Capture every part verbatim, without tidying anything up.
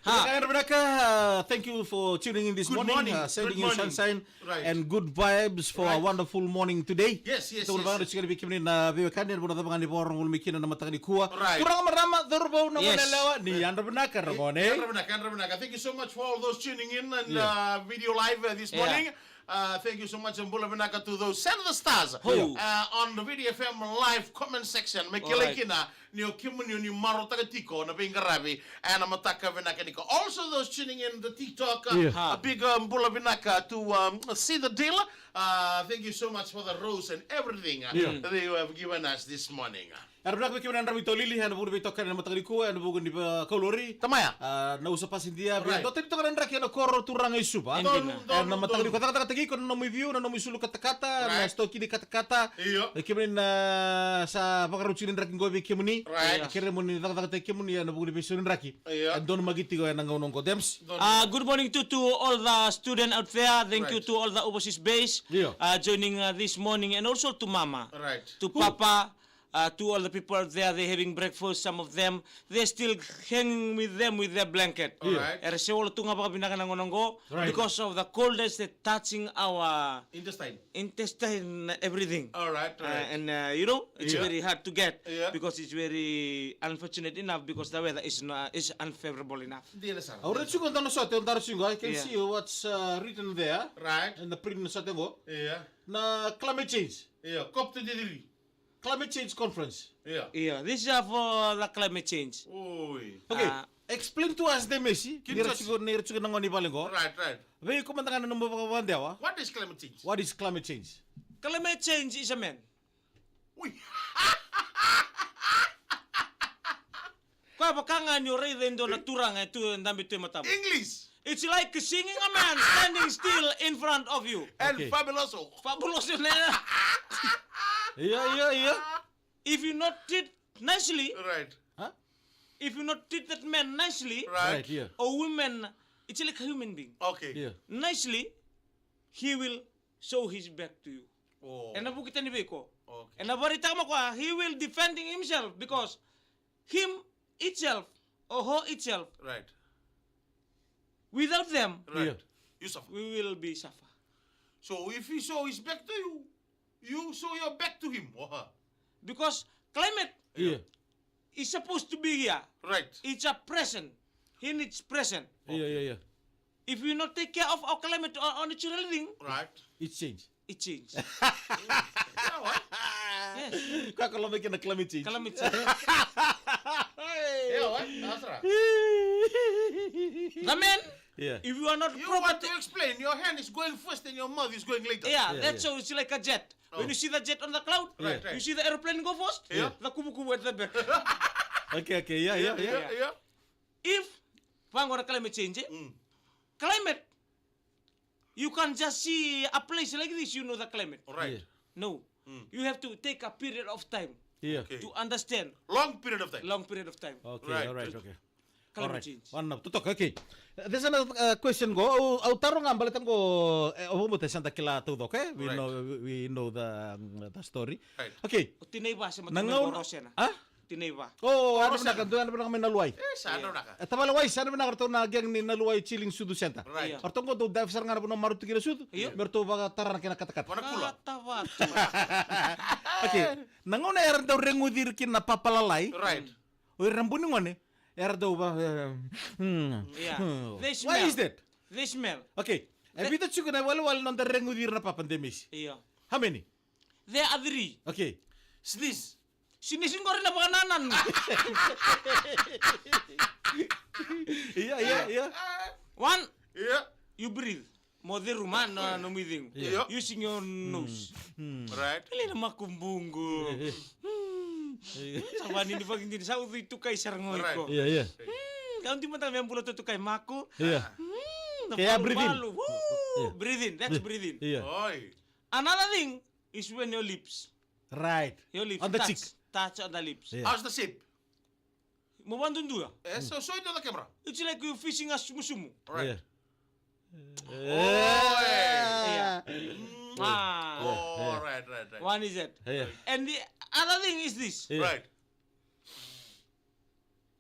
Hi. Vinaka, vinaka, uh, thank you for tuning in this morning. Good morning. Uh, sending you sunshine and good vibes for a wonderful morning today. Yes, yes, yes. Tau na vagana tiko vei kemuni na veiwekani, na vanua cava ga ni vakarorogo mai kina na mataka nikua. Right. Turaga, marama, cauravou, na gone yalewa, ni yadra vinaka, ragone. Yadra vinaka, yadra vinaka. Thank you so much for all those tuning in and, uh, video live, uh, this morning. Uh, thank you so much, and bula vinaka to those. Send the stars, uh, on the Video F M live comment section. Me kilai kina ni o kemuni o ni marautaka tiko na veiqaravi ena mataka vinaka nikua. Also, those tuning in the TikTok, uh, a big, uh, bula vinaka to, um, See the Deal. Uh, thank you so much for the rose and everything, uh, that you have given us this morning. Era vinaka vei kemuni na draki tolili ena vuku ni veitokani ena mataka nikua, ena vuku ni, uh, kaulori. Tamaya. Uh, na usa pasidia, via dua tani toka na draki ena koro turaga i Suva. Ena mataka nikua, cakacakataki iko na nomu iviu, na nomu isulu katakata, na stoki ni katakata. Io. E kemuni na sa vakarau tiko ni draki qo vei kemuni. Right. E kere mo ni cakacakataki kemuni ena vuku ni veisau ni draki. Io. E donumaki tiko ena gauna qo, Dems. Uh, good morning to, to all the student out there. Thank you to all the overseas base, uh, joining, uh, this morning, and also to Mama, to Papa, uh, to all the people out there. They're having breakfast. Some of them, they're still hanging with them with their blanket. All right. Era se wala tu ga vakavinaka na gauna qo because of the cold that's touching our intestine, everything. All right, all right. Uh, and, uh, you know, it's very hard to get because it's very unfortunate enough because the weather is not, is unfavorable enough. Au raica tiko na sote, au raica tiko. I can see what's, uh, written there. Right. In the print na sote qo. Yeah. Na climate change. Yeah, COP twenty-three. Climate change conference. Yeah. Yeah, this is, uh, for the climate change. Oi. Okay. Uh, explain to us, Demesi. Ni ra tiko, ni ra tiko na gone i vale qo. Right, right. Vei iko mada ga na nomu vakavakadewa. What is climate change? What is climate change? Climate change is a man. Ui. Koya vaka ga ni o raica e dua na turaga e tu e dabe tu e matamu. English. It's like seeing a man standing still in front of you. And fabuloso. Fabuloso, ne? Ia, ia, ia. If you not treat nicely, right. Huh? If you not treat that man nicely, right, yeah, or woman, it's like a human being. Okay. Yeah. Nicely, he will show his back to you. Oh. Ena vuki tani vei iko. Okay. Ena vakaraitaka mai o koya, he will defending himself because him itself or her itself. Right. Without them, right, yeah, you suffer. We will be suffer. So if he show his back to you, you show your back to him or her. Because climate, yeah, is supposed to be here. Right. It's a present. He needs present. Yeah, yeah, yeah. If we not take care of our climate or, or natural thing, right, it change. It change. Yeah, what? Yes. Koya ko lomai kina climate change. Climate change. Yeah, what? That's right. The man, yeah, if you are not, you proper want to explain, your hand is going first and your mouth is going later. Yeah, yeah, that's, yeah, so it's like a jet. Oh. When you see the jet on the cloud, right, right, you see the aeroplane go first, yeah, the kuvukuvu at the back. Okay, okay, yeah, yeah, yeah, yeah, yeah. If, vaqo na climate change, eh? Mm. Climate, you can't just see a place like this, you know the climate. Right. Yeah. No. Mm. You have to take a period of time, yeah, okay, to understand. Long period of time. Long period of time. Okay, right, all right, okay. Climate change. Vana, totoka, okay. There's another, uh, question qo. Au, au taro ga baleta qo, eh, au vakabauta e sa da kila taucoko, eh? We, right, know, we, we know the, um, the story. Right. Okay. O tinai va se mata qo Rosena. Ah? Tinai va. Oh, Rosena. Yadra vinaka, dou yadra vinaka mai Naluwai. Eh, sa yadra vinaka. E tavale wai, sa yadra vinaka ratou na gang ni Naluwai Chilling Sucu Center. Right. Io. Ratou qo dou dive sara ga na vanua marau tu kina sucu. Io. Me ratou vakatara na kena katakata. Vana kula. Katakata. Okay. Na gauna era dau reguci ira kina na papa lalai. Right. O ira na bu ni gone era dau va, eh, hmm, yeah, hmm. They smell. Why is that? They smell. Okay. E vica tiko na iwalewale na noda reguci ira na papa, Demesi. Io. How many? There are three. Okay. Sneeze. Sneeze qori na vakanananu. Ia, ia, ia. One. Ia. You breathe. Mo ceru mai na nomu icegu. Ia. Using your nose. Mm. Right. Kele na makubuqu. Mm. Sa vani ni vakidini, sa ucui tukai sara ga o iko. Right. Ia, ia. Mm. Kau di mada me bula tu tukai maku. Ia. Mm. Ke ya breathe in. Woo. Ia. Breathe in. That's breathe in. Ia. Oi. Another thing is when your lips. Right. Your lips. On the cheek. Touch on the lips. Yeah. How's the shape? Mo vadudua. Eh, so show it on the camera. It's like you fishing a sumusumu. Right. Yeah. Oh, yeah. Mm. Ah. Oh, yeah, right, right, right. One is that. Yeah. And the other thing is this. Yeah. Right.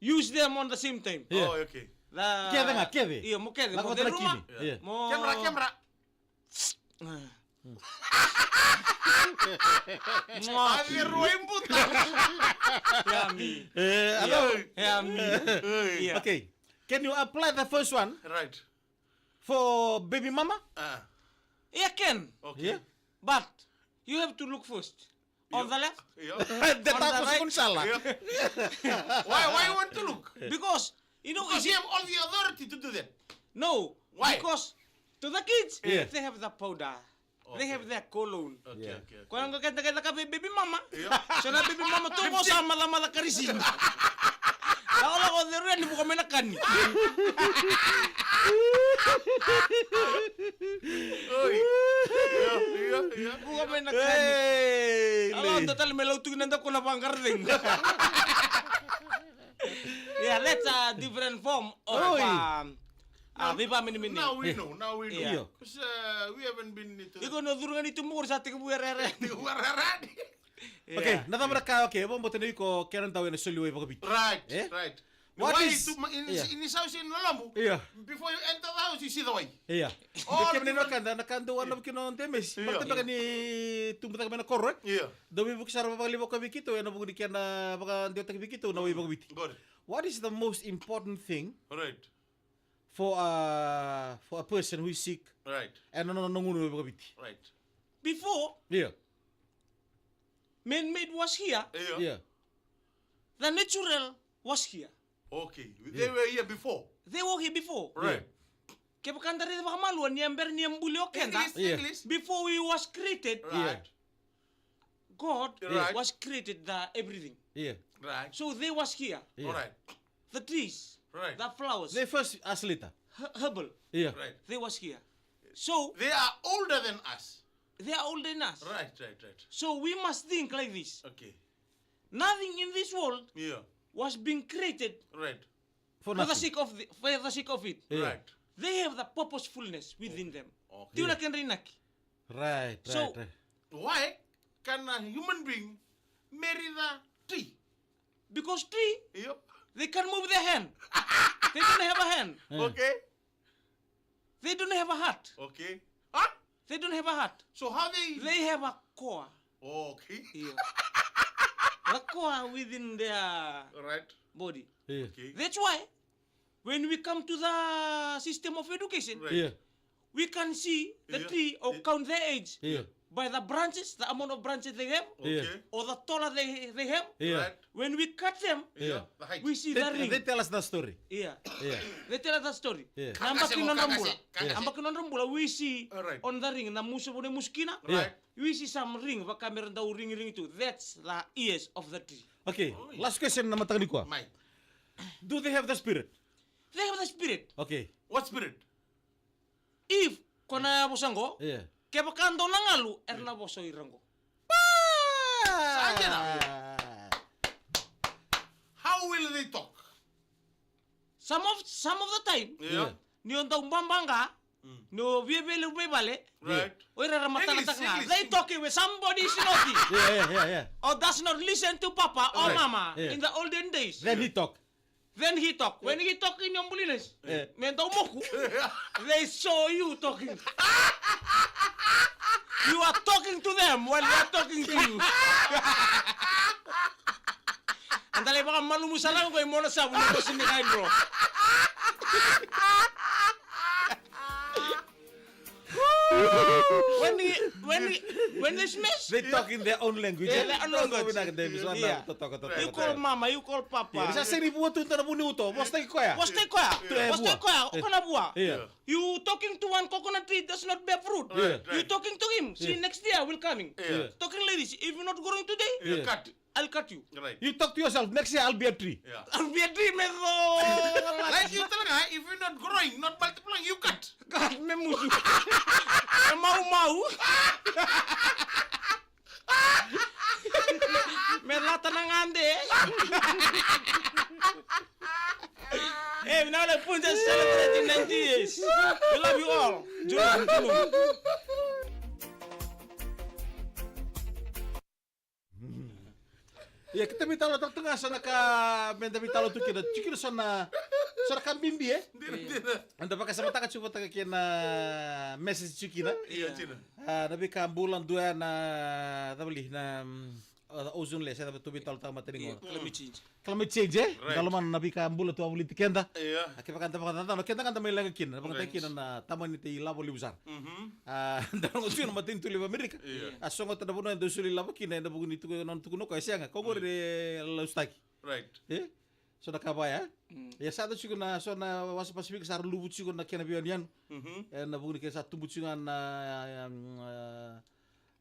Use them on the same time. Yeah. Oh, okay. Kece ga, kece. Io, mo kece, mo kece ruma. Mo camera, camera. Mua. Ave rua i buta. Yummy. Eh, alo. Yummy. Yeah. Okay. Can you apply the first one? Right. For baby mama? Ah. Yeah, can. Okay. Yeah. But you have to look first. On the left? Yeah. The on the right? Inshallah. Yeah. Why, why you want to look? Because, you know, because you have all the authority to do that. No. Why? Because to the kids, yeah, they have the powder. They have their cologne. Okay, okay, okay. Ko na qo keda keda ka vei baby mama. Yeah. So na baby mama tu mo sa mala mala karisi. Lako lako the red buka mai na kani. Oi. Yeah, yeah, yeah. Buka mai na kani. Hey, alo, ndo tali me lau tuki na nda ko na vangar thing. Yeah, that's a different form of, um, Ah, vei va mini mini. Now we know, now we know. Yeah. Because, uh, we haven't been into. Iko no curu ga ni tu mukuri sa tiki vua rere. Tiki vua rere. Okay, na cava na ka, okay, e vakabauta ni iko kena dau ena soli wai vakaviti. Right, right. What is, why is tu ma-, in, yeah, in his house in Lolobu? Yeah. Before you enter the house, you see the wai. Yeah. Oh, kemuni na ka da, na ka dau ana vaki no demesi. Yeah. Mata beka ni tubu taka mai na koro, eh? Yeah. Dau veivuke sara vakalevu vakavikitou, ena vuku ni kena vakadewataki vikitou na wai vakaviti. Got it. What is the most important thing? Right. For a, for a person who is sick. Right. And no, no, no, no, no, no, no, no. Right. Before, yeah, man-made was here. Yeah. Yeah. The natural was here. Okay. Yeah. They were here before. They were here before. Right. Yeah. Kevaka da raica vakamalua, ni a bera ni a buli o keda. English, yeah, English. Before we was created, right, yeah, God, right, was created the everything. Yeah. Right. So they was here. Yeah. All right. The trees, right, the flowers. They first us later. He-, herbal. Yeah. Right. They was here. So they are older than us. They are older than us. Right, right, right. So we must think like this. Okay. Nothing in this world, yeah, was being created, right, for the nothing, sake of the, for the sake of it. Yeah. Right. They have the purposefulness within them. Okay. Tiko na kena inaki. Right, right, right. So why can a human being marry the tree? Because tree, yep, they can move their hand. They don't have a hand. Yeah. Okay. They don't have a heart. Okay. Huh? They don't have a heart. So how they? They have a core. Oh, okay. Yeah. The core within their, right, body. Yeah. Okay. That's why when we come to the system of education, right, yeah, we can see the, yeah, tree or, yeah, count their age, yeah, by the branches, the amount of branches they have, yeah, okay, or the taller they, they have. Yeah. Right. When we cut them, yeah, the height, we see the ring. They tell us the story. Yeah. Yeah. They tell us the story. Yeah. Naba ki nodra bula. Kakase. Naba ki nodra bula, we see, all right, on the ring, na musu vone musu kina. Right. We see some ring, vaka me ra dau ring ring tu. That's the ears of the tree. Okay, oh, yeah, last question na mataka nikua. Mai. Do they have the spirit? They have the spirit. Okay. What spirit? If, ko na vosa qo, yeah, kevaka dou na galu, era na vosa o ira qo. Sa dina. How will they talk? Some of, some of the time, yeah, ni o dau babaqa, mm, ni o via veilevu mai vale, right, o ira era matalataka ga. English, English. They talking when somebody is naughty. Yeah, yeah, yeah, yeah. Or does not listen to papa or, right, mama, yeah, in the olden days. Then he talk. Then he talk. When he talk in your bulinas, eh, me dau moku. They saw you talking. You are talking to them while they are talking to you. Eda lai vakamalumu sara ga qo i mona savu na vosa ni kai bro. When he, when he, when they smash, they talk in their own language. Yeah, their own language. Yeah. You call mama, you call papa. Yeah. Sa sega ni vua tu na vuni uto. Vosataki koya. Vosataki koya. Yeah. Vosataki koya. O koya na vua. Yeah. You talking to one coconut tree does not bear fruit. Right, right. You talking to him. See, yeah, next year will coming. Yeah. Talking like this. If you not growing today, yeah, cut. I'll cut you. Right. You talk to yourself. Next year, I'll be a tree. Yeah. I'll be a tree, me so. Like you tell her, if you're not growing, not multiplying, you cut. Cut, me musu. Me mau mau. Me lata na gade. Hey, now the Punjas celebrating ninety years. We love you all. Julu, julu. Ia, kita veitalanoataka tu ga so na ka meda veitalanoa tu kina, tiko kina so na, Sa ra ka bibi, e? Dina, dina. Eda vakasamataka tiko vata kei na message tiko kina. Io, dina. A, na veika bula dua na, cava li, na, mm, o-, ozone layer, se cava tu veitalanoataka mada ni gauna. Climate change. Climate change, e? Right. Da lomana na veika bula tu a voliti keda. Io. A, kevaka da vakacacana, keda ga da mai leqa kina, na vakataki kina na tamani tei lavo levu sara. Mhm. A, da rogo tu na matanitu levu Amerika. Io. A, so gata na vanua e dau soli lavo kina, ena vuku ni tuku, nona tukuna o koya, e sega, ko qori e lausutaki. Right. E? So na ka vaya, e? Mm. Ia sa dau tiko na, so na wasa Pasifika sa ra luvu tiko na kena veiyanuyanu. Mhm. Ena vuku ni ke sa tubu tiko ga na,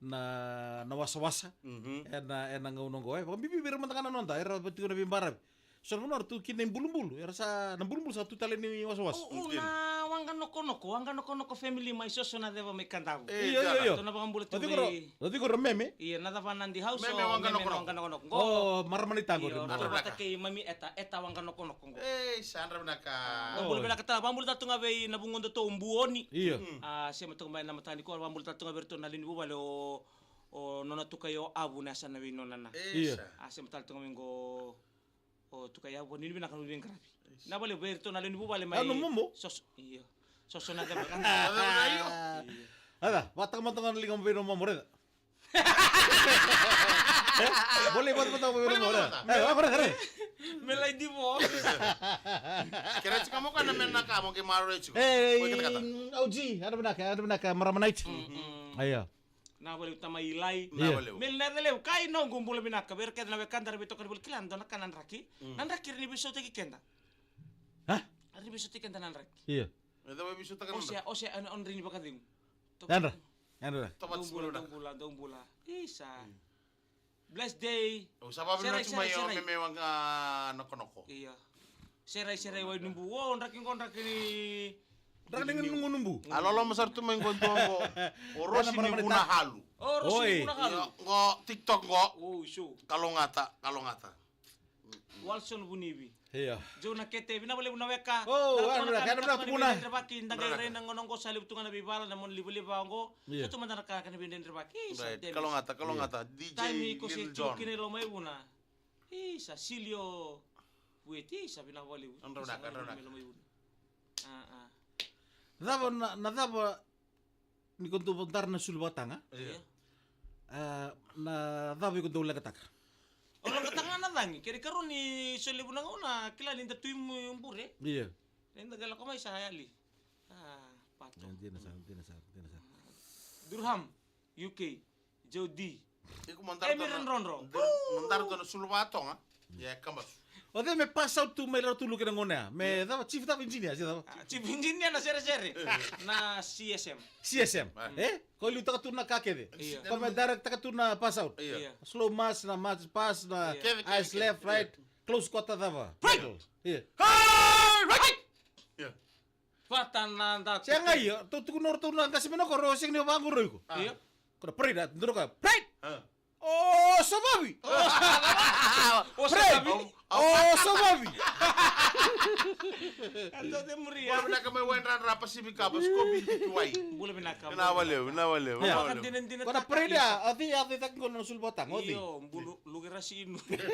na, na wasawasa. Mhm. Ena, ena gauna oqo, e. Vakabibi vei ira mada ga na noda, era vata tiko na veibaravi. So na vanua ra tu kina i bulubulu, era sa, na bulubulu sa tu tale ni wasawasa. O, o, na waqa nokonoko, waqa nokonoko family mai Sosonaceva mai Kadavu. E, io, io, io. So na vakabula tu vei Rau tiko Rau meme. Ia, na cava na di house. Meme o waqa meme nokonoko. Waqa nokonoko. O, marama ni tago. Io, Rau vata kei mami Eta, Eta waqa nokonoko qo. E, sa dra vinaka. Vakabula vinaka tale, vakabula tale tu ga vei na vugodatou Buoni. Io. Mm. A, sema toka mai na mataka nikua, vakabula tale tu ga vei iratou na lewe ni vuvale o, o nona tuka i o Avu na yasana vei nona na. E, io. Sa. A, sema tale tu ga mai qo. O tuka i Avu, ni vinaka, ni veiqaravi. Yes. Na vale vei iratou na lewe ni vuvale mai. A, no momo. Soso, io. Sosonaceva. Io. Ada, vata mada ga na liga vei no momo, reda. Vole vata mada vei no momo, reda. E, vata, reda. Me lai divo. Kere tiko mo ka na me na ka mo ke maro tiko. E, au ji, ada vinaka, ada vinaka, marama night. Mm, mm. Io. Na vale tamai Ilai. Na vale. Mel na vale. Kai noqu bula vinaka. Vei ira kece na wekada ra veitokani voli kila na dua na ka na draki. Mm. Na draki ra ni veisautaki keda. Ha? Ra ni veisautaki keda na draki. Io. E cava e veisautaka na draki? O se, o se, on, on ri ni vakacegu. Yadra. Yadra. Dou bula, dou bula, dou bula. Isa. Mm. Blessed day. O sa vavina tu mai o meme waqa nokonoko. Io. Serai, serai wai nubu. O, draki qo, draki ni. Draki ni nubu. A loloma sara tu mai qo dua qo. O Rosi ni Vunahalu. O Rosi ni Vunahalu. Io, qo TikTok qo. O, iso. Kalougata, kalougata. Walson Vunivi. Io. Joe Nakete, vinaka vakalevu na weka. O, na vuna ka na vuna tukuna. Draki, da qai rai na gauna qo sa levu tu ga na veivala, na mona livaliva qo. Io. Sa tu mada na ka, ka na veidredrevaki. Isa, right. Demis. Kalougata, kalougata. Io. D J Taimi ko se Lil John. Tiko kina i loma i Vuna. Isa, Silio. Vueti, isa, vinaka vakalevu. Nodra vinaka, nodra vinaka. Loma i Vuna. A, a. Cava na, na cava ni ko dau dara na sulu vakataga? Io. A, na cava iko dau leqataka? O leqataka ga na cagi, kei na karua ni so levu na gauna, kila ni da tu i mu-, bure. Io. Ni da qai lako mai sa yali. A, pato. E, dina sara, dina sara, dina sara. Durham, U K, Jodi. Iko mo dara Emiran dona, Rondro. Mo dara dona sulu vakatoga. Ia, e kabasu. O cei me pass out tu mai Ratu Luke na gauna ya? Me cava, chief cava, engineer, se cava? A, chief engineer na seresere. Na C S M. C S M. E? Ko liutaka tu na ka kece. Io. Ko me directtaka tu na pass out. Io. Io. Slow march, na march pass, na eyes left, right. Close quarter cava? Right. Io. Hey, right. Io. Vata na da. Sega, io, tou tukuna o ratou na qase mai na koro, sega ni vaqori iko. Io. Ko na parade, a, dua na ka. Parade! A. O Savavi! O Savavi! O Savavi! Tou te muria. Bula vinaka mai Waidradra, Pasifika, Pasikopi, P P Y. Bula vinaka. Vinaka vakalevu, vinaka vakalevu. Io. Vinaka vakalevu. Ko na parade, a, o cei, a cei cake qo na sulu vakataga, o cei? Io, bulu, luke rasi inu.